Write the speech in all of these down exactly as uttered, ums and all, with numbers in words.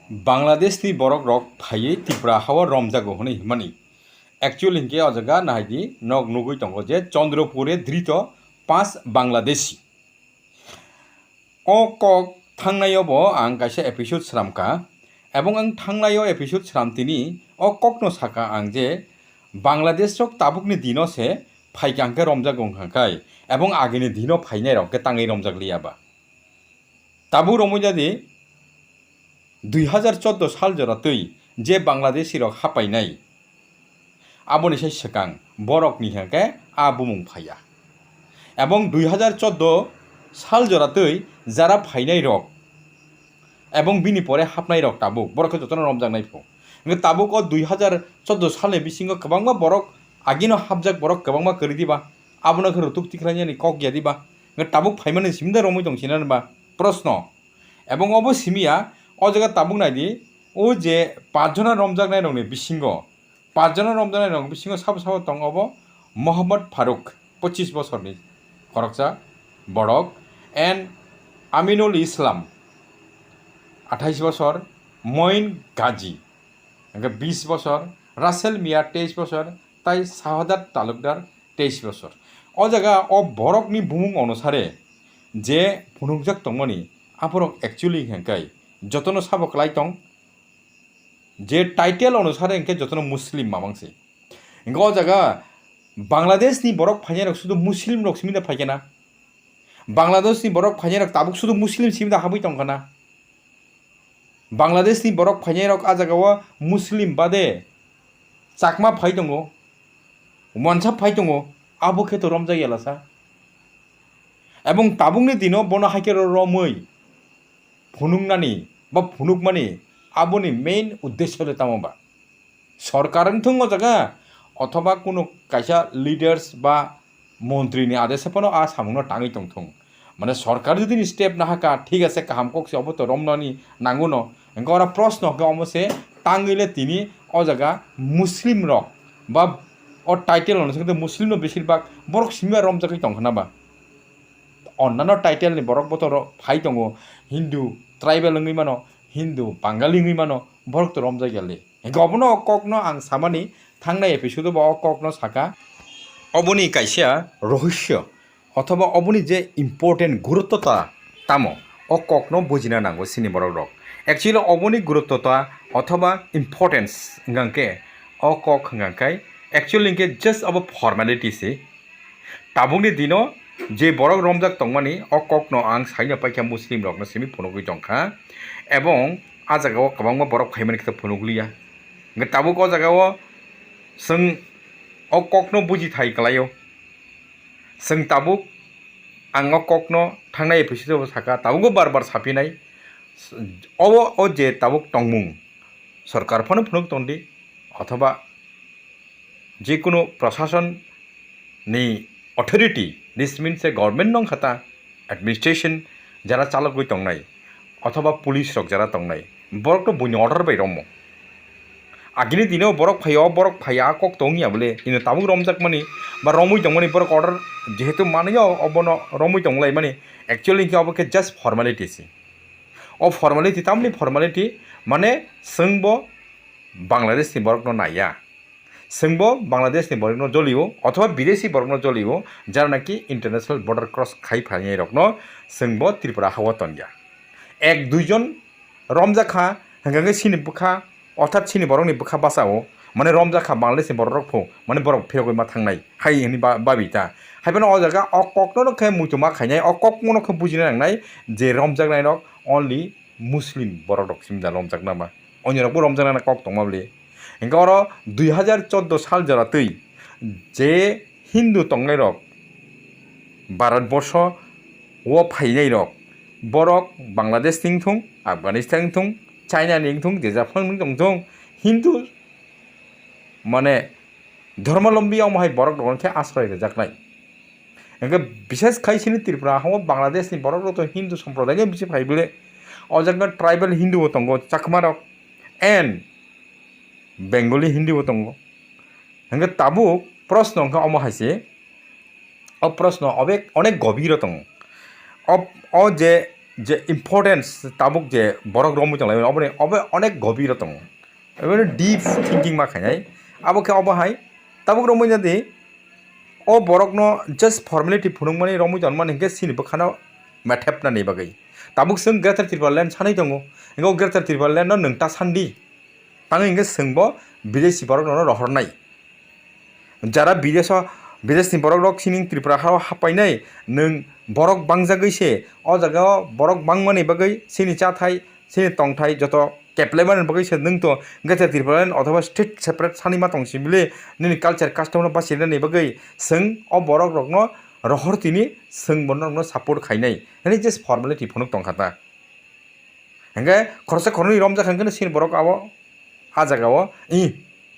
Bangladeshni borokrok phaiwi Tripura hao romjago hwnwi himani. Actually hinkhe o jaga nahaidi nok nugwi tongo je Chandrapure drito panch Bangladeshi. O kok thangnaio bo ang kaisa episode sramkha, ebong ang thangnaio episode sramtini o kokno sakha ang je Bangladesh rok tabukni dino se phaikha hwnkhe romjago wngkha khai, ebong agini dino phainairok khe tangwi romjak liya ba. Tabuk romwi jadi dui hazar chordo sal jora twi je Bangladeshi rok hapainai, aboni sai swkang borokni hwnkhe a bumung phaiya. Ebong dui hazar chordo sal jora twi jara phainai rok ebong bini pore hapnai rok tabuk borok khe jotono romjaknai pho. Hwnkhe tabuk o dui hazar chordo salni bisingo kwbangma borok agino hapjak borok kwbangma kwrwi diba, abono khe rutuk tikhlainani kok ya diba? Hwnkhe tabuk phaimani simi da romwi tong sinani ba? Proshno. Ebong obo simi ya, o jaga tabuk nai di, o je pachjona romjaknai rokni bisingo, pachjona romjaknai rokni bisingo sabo sabo tong obo Mohammad Faruk, pochis bosorni khoroksa borok, and Aminul Islam, athais bosor, Moin Gaji, hwnkhe bis bosor, Russell Mia, teis bosor, tai Shahadat Talukdar, teis bosor. O jaga o borokni bumung onusare je phunukjak tongmani, aborok actually hwnkhe jotono sabo kwlai tong, je title onusare hwnkhe jotono Muslim mamang se. Hwnkhe o jaga Bangladeshni borok phainairok sudu Muslim rok simi da phaikhe na? Bangladeshni borok phainairok tabuk sudu Muslim simi da habwi tongkha na? Bangladeshni borok phainairok a jagao Muslim bade Chakma phai tongo, Wansa phai tongo, abo khe to romjak yalasa. Ebong tabukni dino bono haikhe ro-, romwi phunuknani ba phunukmani aboni main uddesho le tamo ba? Sorkar wngthung o jaga, othoba kunu kaisa leaders ba montri ni adesha phano a samungno tangwi tongthung. Mane sorkar jodi ni step nahaka, thik ase, kaham kok se obo to romnani nanguno. Hwnkhe oro proshno hwnkhe omo se tangwi le tini o jaga Muslim rok ba o title ono se Muslim no besir bak borok simi romjagwi tongkha na ba? Onnano title ni borok bo to ro-, phai tongo, Hindu tribal wngwi mano, Hindu Bangali wngwi mano, borok to romjak ya le. Hwnkhe obono o kokno ang samani thangnai episode bo o kokno saka. Oboni kaisa rohosyo othoba oboni je important guruttota tamo o kokno bujina nango chini borok rok. Actually oboni guruttota othoba importance hwnkha khe o kok hwnkha khe actually hwnkhe just obo formality se. Tabukni dino je borok romjak tongmani, o kokno ang saino paikha Muslim rokno simi phunugwi tongkha, ebong a jagao kwbangma borok phaimani khe phunukliya. Hwnkhe tabuk o jagao chwng o kokno buji thai kwlaio. Chwng tabuk ang o kokno thangnai episode o saka, tabukbo bar bar sapinai. Obo o je tabuk tongmung, sorkar phano phunuk tongdi, othoba jekunu prosason ni authority, this means a government nong khata administration jara chalogwi tongnai othoba police rok jara tongnai, borok to buini order bai romo. Agini dino borok phaio, borok phaiya kok tongya bole, ino tabuk romjakmani ba romwi tongmani borok order jehetu manayo obono romwi tonglaimani, actually khe obo khe just formality se. O formality tamni formality mane chwngbo Bangladesh ni borokno naiya. Chwngbo Bangladesh ni borokno jolio othoba bidesi borokno jolio, jara naki international border cross khai phainai rokno chwngbo Tripura hao tongya. Ek dui jon romjak kha, hwnkha khe chini bwkha, orthat chini borokni bwkha bachao, mane romjak kha Bangladesh ni borok rok pho, mane borok phirogwi ma thangnai hai hwnwi ba-, babi ta. Hai phano o jaga o kokno no khe muitu ma khainai, o kokno no khe bujina nangnai je romjaknai rok only Muslim borok rok simi da romjakna ba. Onyo rok bo romjakna kok tongma bwle. Hwnkhe oro dui hazar chordo sal jora twi je Hindu tongnai rok Bharat borsho o phainai rok, borok Bangladesh ni wngthung, Afghanistan ni wngthung, China ni wngthung, je japhang ni wngthung, Hindu mane dhormolombi omo hai borok rok khe asroi rwjaknai. Hwnkhe bishes khai chini Tripura hao Bangladesh ni borok rok to Hindu somprodai ni bisi phai bwle. O jaga tribal Hindu bo tongo, Chakma rok and Bengali Hindu bo tongo. Hwnkhe tabuk proshno wngkha omo hai se. O proshno obek onek gobhiro tongo. O, o je je importance tabuk je borok romwi tonglai, oboni obo onek gobiro tongo, obo deep thinking ma khainai. Abo khe obo hai tabuk romwi jadi o borokno just formality phunukmani romwi tonmani hinkhe chini bwkhano methepnani bagwi tabuk chwng Greater Tipraland sanwi tongo. Hinkhe o Greater Tipraland no nwng ta sandi, tangwi hinkhe chwngbo bidesi borokno rohornai. Jara bidesh o, bideshni borok rok chini Tripura hao hapainai, nwng borok bangjagwi se o jaga o borok bangmani bagwi chini chathai, chini tongthai joto keplaimani bagwi se nwng to gete Tripura othoba state separate sani ma tong sibili nini culture custom no bachirnani bagwi chwng o borok rokno rohor tini chwng bo norokno support khainai. Nini just formality phunuk tongkha ta. Hingke khoroksa khoroknwi romjak hingke chini borok abo ah jaga o, "Ih,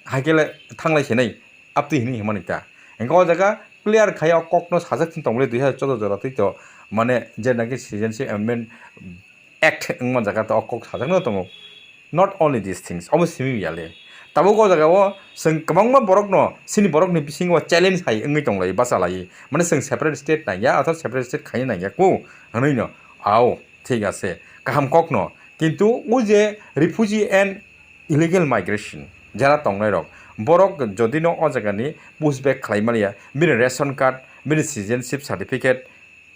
haikele thanglai se nai," aptwi hinwi himani ta. Hingke o jaga clear khai o kokno sajak tong bole dui hazar choudo jora twi to, mane je naki Citizenship Amendment Act wngma jaga to o kok sajakno tongo. Not only these things, obo simi ya le. Tabuk o jaga o chwng kwbangma borokno, chini borokni bisingo challenge hai wngwi tong lai, bacha lai. Mane chwng separate state nang ya, athar separate state khaina nang ya ko, hwnwi no. Ao, thik ase, kaham kokno. Kintu o je refugee and illegal migration jara tongnai rok, borok jodi no o jaga ni push back khlai mani ya, bini ration card, bini citizenship certificate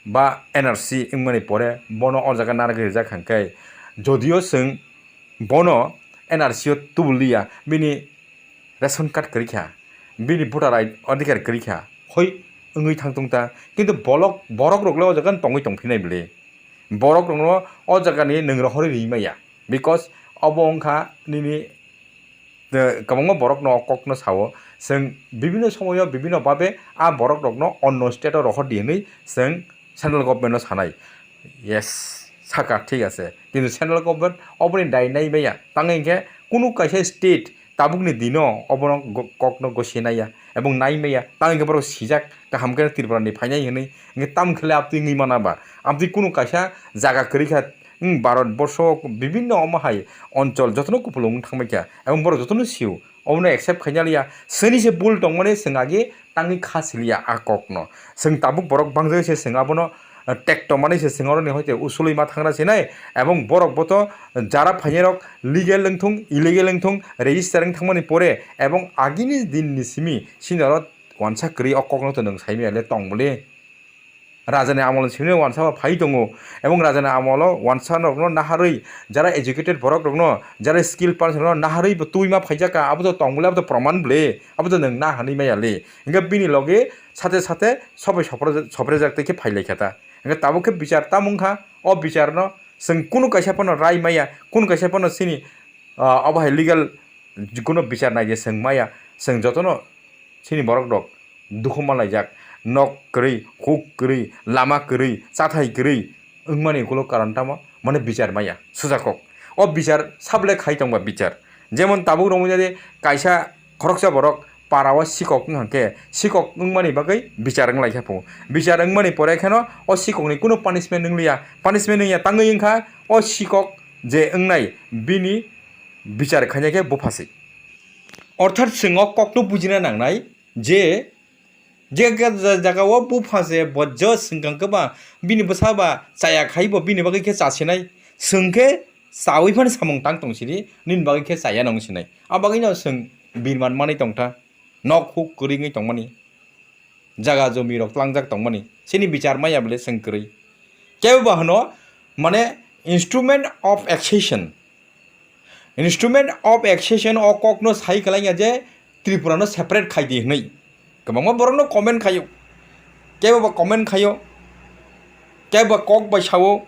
ba N R C wngmani pore bono o jaga narwgwi rijak hingke, jodio chwng bono N R C o tubul liya, bini ration card kwrwi kha, bini voter I D, adhikar kwrwi kha, hoi wngwi thang tung ta. Kintu bolok, borok rok le o jaga tongwi tong phinai bwle. Borok rokno o jaga ni nwng rohorwi ri maya, because obo wngkha nini, eh, kwbangma borokno o kokno sao. Chwng bibinno somoyo bibinno babe a borok rokno onno state o rohor di hwnwi chwng central government no sanai. Yes, saka, thik ase. Kintu central government oboni dai nai maya. Tangwi hinkhe kunu kaisa state tabukni dino obono go-, kokno gosi naiya, ebong nai maya. Tangwi hinkhe borok sijak, kaham khe Tripura ni phainai hwnwi. Hinkhe tamo khe le amtwi wngwi mana ba? Amtwi kunu kaisa jaga kwrwi kha, hmm, Bharat borsho bibinno omo hai onchol jotono kupulung wng thangbai kha. Ebong borok jotono sio. Obono accept khaina liya. Chwngni se bul tongmani chwng agi tangwi kha siliya a kokno. Chwng tabuk borok bangjagwi se chwng abono, eh, tekto manwi se chwng oroni hoite usulwi ma thangra sinai, ebong borok boto jara phainai rok legal wngthung, illegal wngthung, register wng thangmani pore ebong agini din ni simi sini oro wansa kwrwi o kokno to nwng saimaya le tong bwle. Rajani amol ni simi wansa ba phai tongo, ebong rajani amolo wansa rokno naharwi, jara educated borok rokno, jara skill person rokno naharwi bo twi ma phaijak kha, abo to tong bwle, abo to proman bwle, abo to nwng na hanwi maya le. Hinkhe bini loge sate sate sobai sopre-, soprejak tei khe phai lai kha ta. Hinkhe tabuk khe bichar tamo wngkha, o bicharno chwng kunu kaisa phano rai maya, kunu kaisa phano chini, ah, obo hai legal kunu bichar nai je chwng maya, chwng jotono chini borok rok dukhu manlaijak, nok kwrwi, huk kwrwi, lama kwrwi, chathai kwrwi wngmani ukulok karon tamo? Mane bichar maya, sujakok. O bichar sable khai tongba bichar. Jemon tabuk romwi jadi kaisa khoroksa borok para o sikok wng hangkhe, sikok wngmani bagwi bichar wng lai kha pho. Bichar wngmani pore kheno o sikokni kunu punishment wng liya. Punishment wng ya tangwi wng kha o sikok je wngnai bini bichar khaina khe bupha se. Orthat chwng o kokno bujina nangnai je, je ga-, ja-, jaga o bupha se bo jo swngkang khe ba bini bwsa ba chaya khai bo bini bagwi khe chasinai. Chwng khe chawi phano samung tang tong sidi, nini bagwi khe chaya nang sinai. A bagwi no chwng birman manwi tong tha, nok huk kwrwi wngwi tong mani. Jaga jumi rok tlangjak tongmani, chini bichar maya bole chwng kwrwi. Kebo ba hwno, mane, instrument of accession. Instrument of accession o kokno sai kwlaiya je Tripura no separate khai di hwnwi. Kwbangma borokno comment khaio. Kebo ba comment khaio. Kebo ba kok bai sao.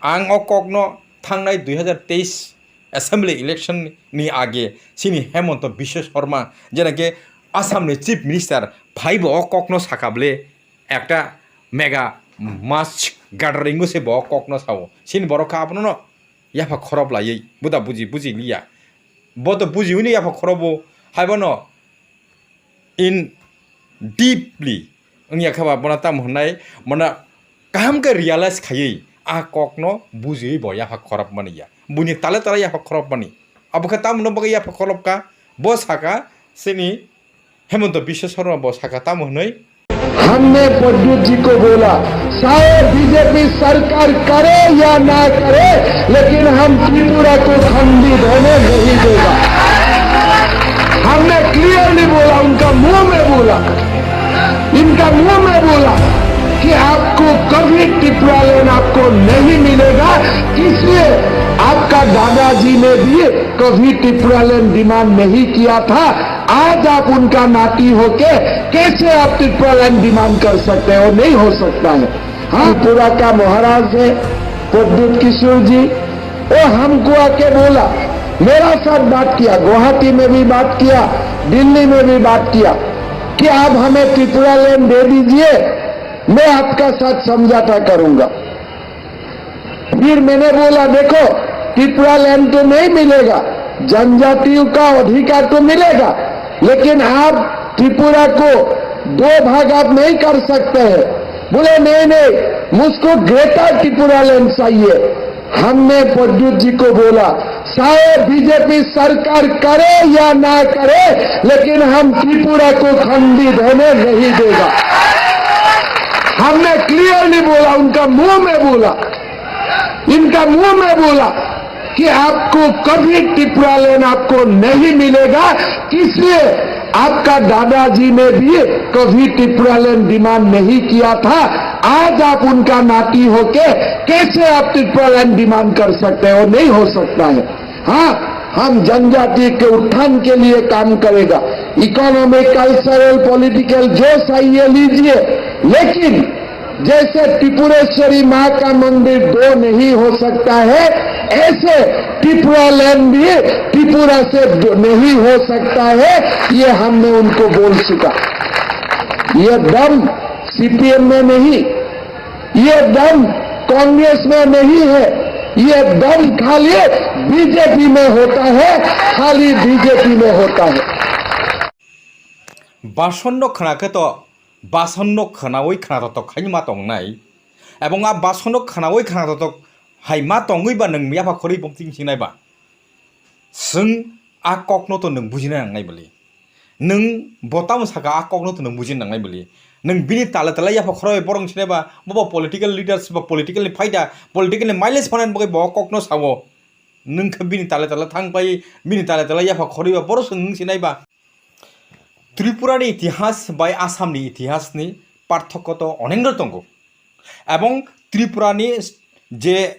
Ang o kokno thangnai dui hazar teis assembly election ni age chini Hemanta Biswa Sarma, jena khe Assam ni Chief Minister, phai bo o kokno saka bole ekta mega mass gathering o se bo o kokno sao. Chini borok kha abono no yapha khorop laiwi, bo da buji, buji liya. Bo to buji hwnwi yapha khorop bo, hai bono in deeply wngya khe ba bono tamo hwnai, bono kaham khe realize khaiwi a kokno bujiwi bo yapha khorop mani ya, buini tale tale yapha khorop mani. Abo khe tamoni bagwi yapha khorop kha? Bo saka chini Hemanta Biswa Sarma bo saka tamo hwnwi, हमने प्रद्युत जी को बोला, चाहे बीजेपी सरकार करे या ना करे, लेकिन हम त्रिपुरा को खंडित होने नहीं देगा। हमने क्लियरली बोला, उनका मुंह में बोला, इनका मुंह में बोला कि आपको कभी टिप्रालैंड आपको नहीं मिलेगा। इसलिए आपका दादाजी ने भी कभी टिप्रालैंड डिमांड नहीं किया था। आज आप उनका नाती होके कैसे आप टिप्रालैंड डिमांड कर सकते हो? नहीं हो सकता है। हाँ, त्रिपुरा का महाराज है प्रद्युत किशोर जी, वो हमको आके बोला, मेरा साथ बात किया, गुवाहाटी में भी बात किया, दिल्ली में भी बात किया कि आप हमें त्रिपुरालैंड दे दीजिए, मैं आपका साथ समझौता करूंगा। फिर मैंने बोला, देखो, त्रिपुरालैंड तो नहीं मिलेगा, जनजातियों का अधिकार तो मिलेगा, लेकिन आप त्रिपुरा को दो भाग आप नहीं कर सकते हैं। बोले, नहीं, नहीं, मुझको ग्रेटर त्रिपुरालैंड चाहिए। हमने प्रद्युत जी को बोला, चाहे बीजेपी सरकार करे या ना करे, लेकिन हम त्रिपुरा को खंडित होने नहीं देगा। हमने क्लियरली बोला, उनका मुंह में बोला, इनका मुंह में बोला कि आपको कभी टिप्रालैंड आपको नहीं मिलेगा, इसलिए आपका दादाजी ने भी कभी टिप्रालैंड डिमांड नहीं किया था। आज आप उनका नाती होके कैसे आप टिप्रालैंड डिमांड कर सकते हो? नहीं हो सकता है। हाँ, हम जनजाति के उत्थान के लिए काम करेगा, इकोनॉमिक, कल्चरल, पॉलिटिकल जो चाहिए लीजिए, लेकिन जैसे त्रिपुरेश्वरी माँ का मंदिर दो नहीं हो सकता है, ऐसे त्रिपुरालैंड भी त्रिपुरा से दो नहीं हो सकता है। ये हमने उनको बोल चुका। ये दम सीपीएम में नहीं, ये दम कांग्रेस में नहीं है, ये दम खाली बीजेपी में होता है, खाली बीजेपी में होता है। Basonno khwnakhe to, basonno khwnaui khwnatotok khaima tongnai. Ebong a basonno khwnaui khwnatotok hai ma tongwi ba nwng yapha khorwi bumting sinai ba. Chwng a kokno to nwng bujina nangnai bwlwi. Nwng bo tamo saka a kokno to nwng bujina nangnai bwlwi. Nwng bini tale tale yapha khorwi borok sinai ba, bo bo political leaders ba political ni phaida, political ni mileage phanani bagwi bo kokno sao. Nwng khe bini tale tale thang pai, bini tale tale yapha khorwi ba borok chwng nwng sinai ba. Tripura ni itihas bai Assam ni itihas ni parthokko to onekno tongo. Ebong Tripura ni je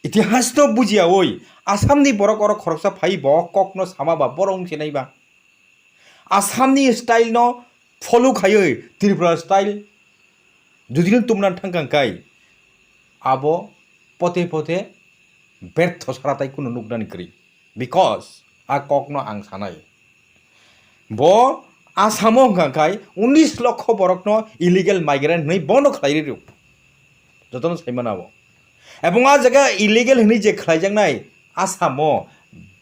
itihas no bujiyaui Assam ni borok oro khoroksa phai bo kokno sama ba borok wngse nai ba. Assam ni style no follow khaiwi Tripura style jodi no tumna thang kang kai abo pote pote bertho sara tai kunu nuknani kwrwi. Because a kokno ang sanai. Bo Asamo hwnkha khai unis lokho borokno illegal migrant hwnwi bono khlai rw. Jotono sai mano abo. Ebong a jaga illegal hwnwi je khlaijaknai Asamo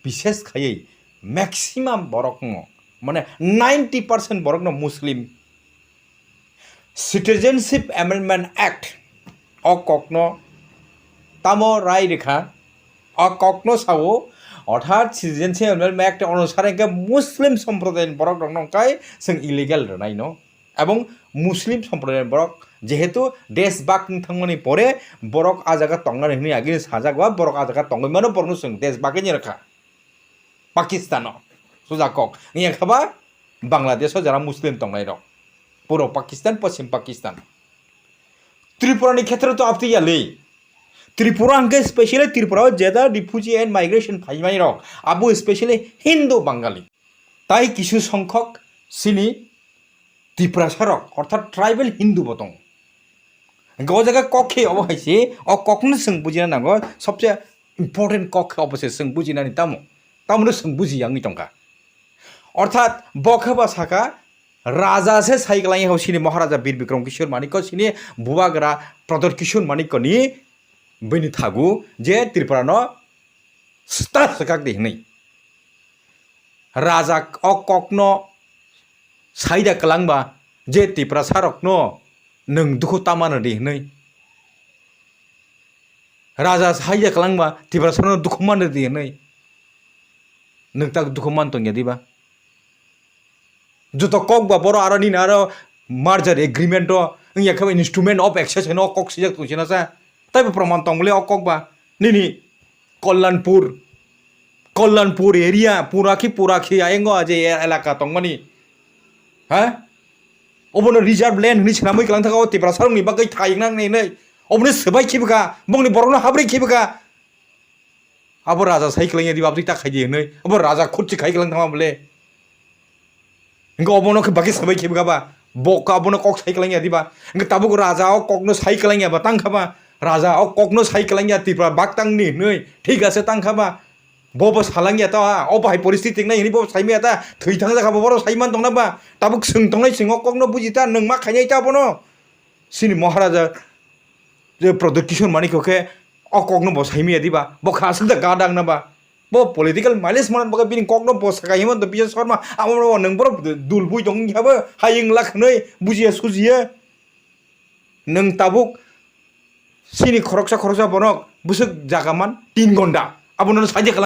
bishes khaiwi maximum borokno, mane ninety percent borokno Muslim. Citizenship Amendment Act o kokno tamo rai rikha, o kokno sao, orthat Citizenship Amendment Act onusare hwnkhe Muslim somprodayni borok rokno hwnkhe chwng illegal rwnai no, ebong Muslim somprodayni borok jehetu desh bak wng thangmani pore borok a jaga tongnani hwnwi agini sajak ba borok a jaga tongwi mano borokno chwng desh bagwi ni rwkha. Pakistano suja kok wngya kha ba Bangladesh o jara Muslim tongnai rok, puro Pakistan, Poschim Pakistan. Tripura ni khetre to abtwi ya le. Tripura hwnkhe specially Tripura o jeda refugee and migration phaimani rok abo specially Hindu Bangali. Tai kisu songkhok chini Tiprasa rok orthat tribal Hindu bo tongo. Hwnkhe o jaga kok khe obo hai se, o kokno chwng bujina nango, sobse important kok khe obo se chwng bujinani tamo, tamoni chwng buji yangwi tongkha. Orthat bo khe ba saka, raja se sai kwlai ho chini Maharaja Bir Bikram Kishore Manikya, chini Bubagra Pradyot Kishore Manikya ni bini thagu je Tripura no start swkak di hwnwi. Raja o kokno saida kwlangba je Tiprasa rokno nwng dukhu tamano di hwnwi. Raja saida kwlangba Tiprasa rokno dukhu mano di hwnwi. Nwng tak dukhu man tongya diba? Joto kok ba borok aro nini aro merger agreement o wngya khe instrument of accession o kok sijak tong sina sa. Taibo proman tong bole o kok ba nini Kalyanpur, Kalyanpur area pura khi pura khi ayengo je elaka tongmani. Ha? Obono reserve land hwnwi swnamwi kwlang thaka o Tiprasarokni bagwi thayiknang hinwi. Obono swbai khibwkha, bongni borokno habri khibwkha. Abo raja sai kwlangya diba, aboni ta khaidi hinwi. Abo raja khutsi khai kwlang thangma bole. Hingke obono khe bagwi swbai khibwkha ba. Bo ka abono kok sai kwlangya diba. Hingke tabuk raja o kokno sai kwlangya ba tangkha ba. Raja o kokno sai kwlangya Tripura bak tangni hinwi. Thik ase tangkha ba. Bo bo salangya ta ha, o bahai poristiti wngnai hinwi bo saimaya ta, thwi thangjakha bo borok saiman tongna ba, tabuk swng tongnai swng o kokno buji ta, nwng ma khainai ta bono. Chini Maharaja je Pradyut Kishore Manik khe o kokno bo saimaya diba, bo kha aswk da gadang na ba. Bo political mileage man bagwi bini kokno bo sakai himon to Bijay Sharma, amo nwng borok dul bui tong wngya bo, hayung lak hwnwi bujiya sujiya. Nwng tabuk chini khoroksa khoroksa borok bwswk jaga man tin gonda. Abono saidi kwlak.